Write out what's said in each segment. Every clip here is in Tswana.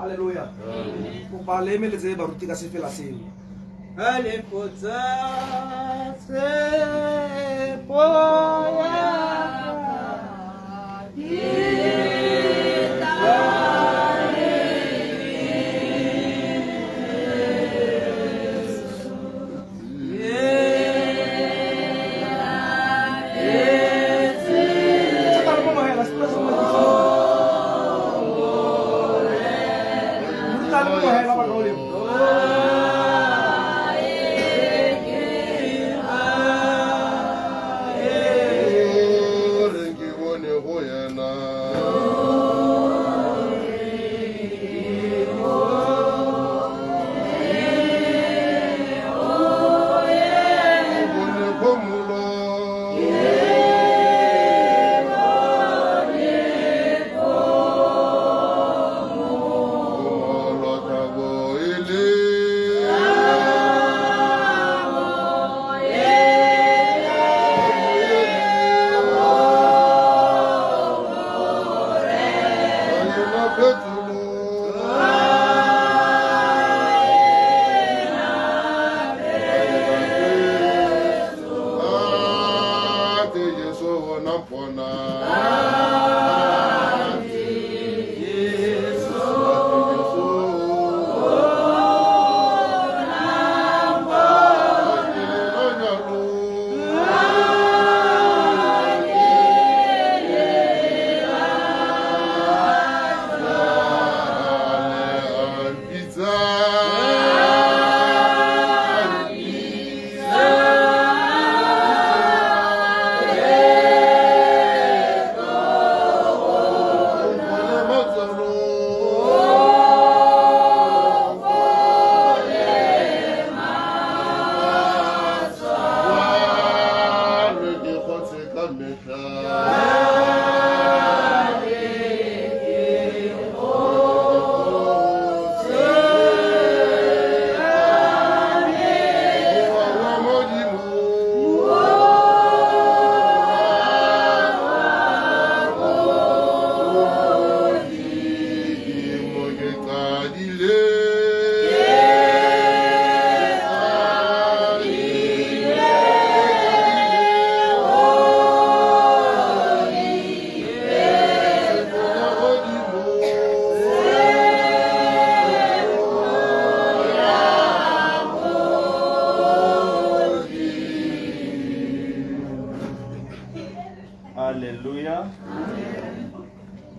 Halleluja. Kopa le emeletse baruti ka sefela seo. Alempotsa tshepo ya ka. Gore ke bone go yena. Ke bone phomolo. Phomolo thabo e le. Ga ena phetolo. Ate Jesu ona mpona. Ate Jesu ona mpona. Hallelujah.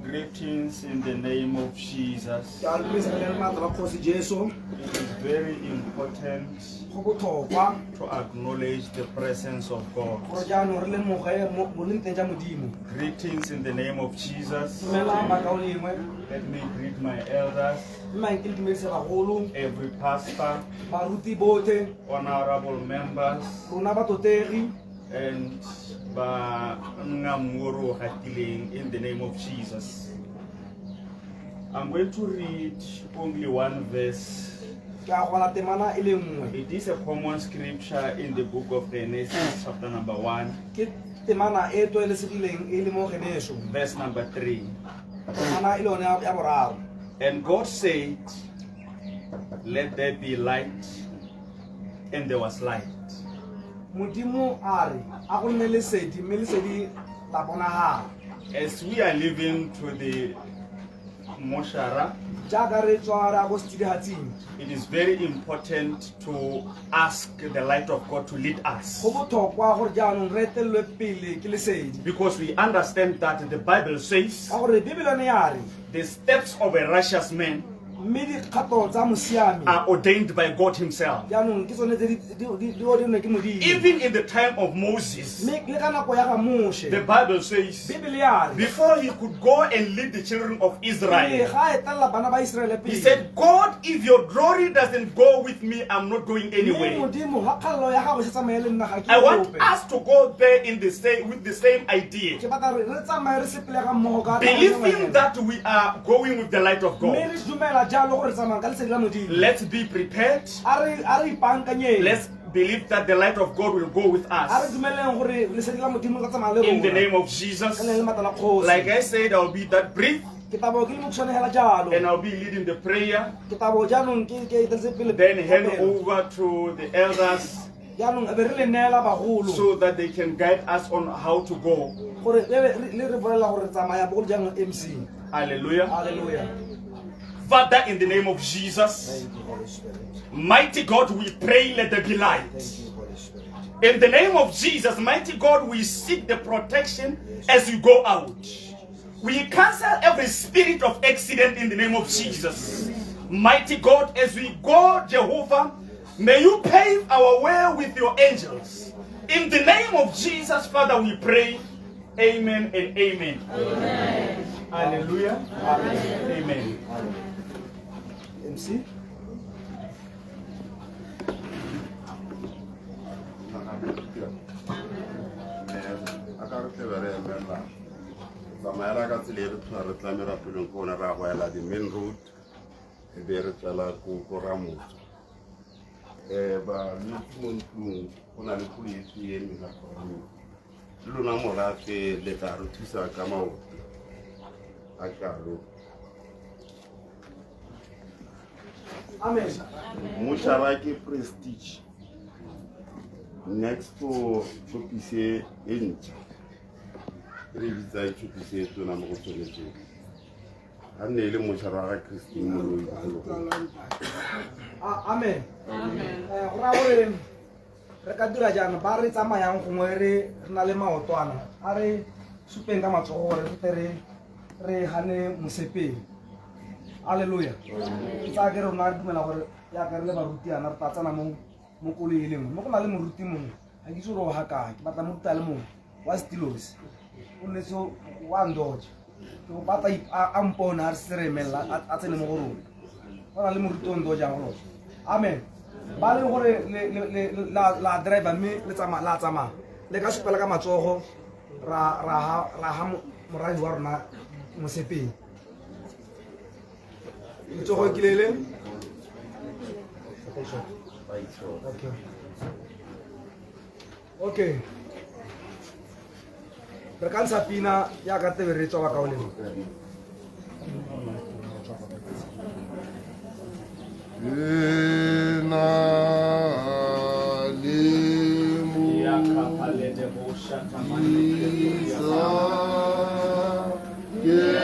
Greetings in the name of Jesus. Ke a le dumedisa ka leina le maatla la kgosi Jesu. It is very important Go botlhokwa to acknowledge the presence of gore God. jaanong re lemoge mo leng teng ja Modimo. Greetings in the name of Jesus. Dumelang bakaulengwe. Let me greet my elders, Mme ke le dumedise bagolo, every pastor, baruti botlhe, honorable members, rona batotegi, and ba ngamoro gatileng in the name of Jesus. I'm going to read only one verse. Ke a go bala temana e le nngwe. It is a common scripture in the book of Genesis, chapter number 1, Ke temana e tlwaelesegileng e le mo Geneso, verse number 3. Temana e le yone ya boraro. And God said, "Let there be light," and there was light. Modimo a re a go nne lesedi, mme lesedi la bonagala. As we are leaving to the Moshara, Jaaka re tswa re ya ko setsidihatsing, it is very important to ask the light of God to lead us. Go botlhokwa gore jaanong re etelelwe pele ke lesedi. Because we understand that the Bible says Ka gore Bibele yone ya re the steps of a righteous man mme dikgato tsa mosiami are ordained by God Himself. Jaanong ke tsone tse di ordinwe ke Modimo. Even in the time of Moses, Mme le ka nako ya ga Moshe, the Bible says Bibele ya re before he could go and lead the children of pele Israel, ga a etelela bana ba Iseraele he pele, said, "God, if your glory doesn't go with me, I'm not going mme anywhere." Modimo ga kgalelo ya gago se tsamaye le nna ga ke I want ope. us to go there in the same with the same idea, Ke batla re tsamaye re sepele ga mmogo ka believing that we are going with the light of mme God. re dumela jalo gore re tsamaya ka lesedi la Modimo. Let's be prepared. A re ipaakanyeng. Let's believe that the light of God will go with A re us. dumeleng gore lesedi la Modimo le tla tsamaya le In the rona. name of Jesus. Ka leina le maatla la kgosi. Like I said, I'll be that brief. Ke tabo ke le mokhutswane hela jalo. And I'll be leading the prayer. Ke tabo jaanong ke ke eteletse pele Then hand thapelo. over to the elders Jaanong e be re le neela bagolo so that they can guide us on how to go. gore le re bolela gore tsamaya bogolo jang MC. Hallelujah. Hallelujah. Father, in the name of Jesus, Thank you, Holy Spirit. mighty God, we pray, let there be light. Thank you, Holy Spirit. In the name of Jesus, mighty God, we seek the protection as we go out. We cancel every spirit of accident in the name of Jesus. Mighty God, as we go, Jehovah, may you pave our way with your angels. In the name of Jesus, Father, we pray. Amen and amen. Amen. Hallelujah. Amen. Amen. MC. A ka re tlebe re emelela tsamaela ka tsela e re tlhola re tla merapelong ke one ra go ela di-main road e be re tswela ko Ramotso. Balwetse mo ntlong go na le koloi e e emeng ka fa le lona morafe le tla re thusa ka maoto a kalo. Amen. Mošara ke Prestige next to tšhopise e ntšha e re bitsang tšhopise e tona mo go tshwanetseng ga nne e le mošara wa ga Christine Moloi bogologolo. Amen. Go raya gore re ka dira jaana ba re tsamayang gongwe re na le maotwana a re supeng ka matsogo gore re tle re gane mosepele. Alleluia. Ke tsaya ke rona re dumela gore yaka re le baruti yana re tla tsena mo koloi e le nngwe. Mo go na le moruti mongwe ga ke itse gore o ga kae, ke batla moruti a le mongwe wa Stilos o nnetse wa ndoja ke go batla a mpone a re se re emelela a tsene mo go rona. Go na le moruti o ndojang go lona. Amen. Ba le gore la driver mme le tsamaya la tsamaya le ka supela ka matsogo ra ha morahi wa rona mosepele. Letsogo ke le le. Okay. Okay. Re ka ntsha pina ya ka tebe re tswa ka oleng. Ena le modisa ke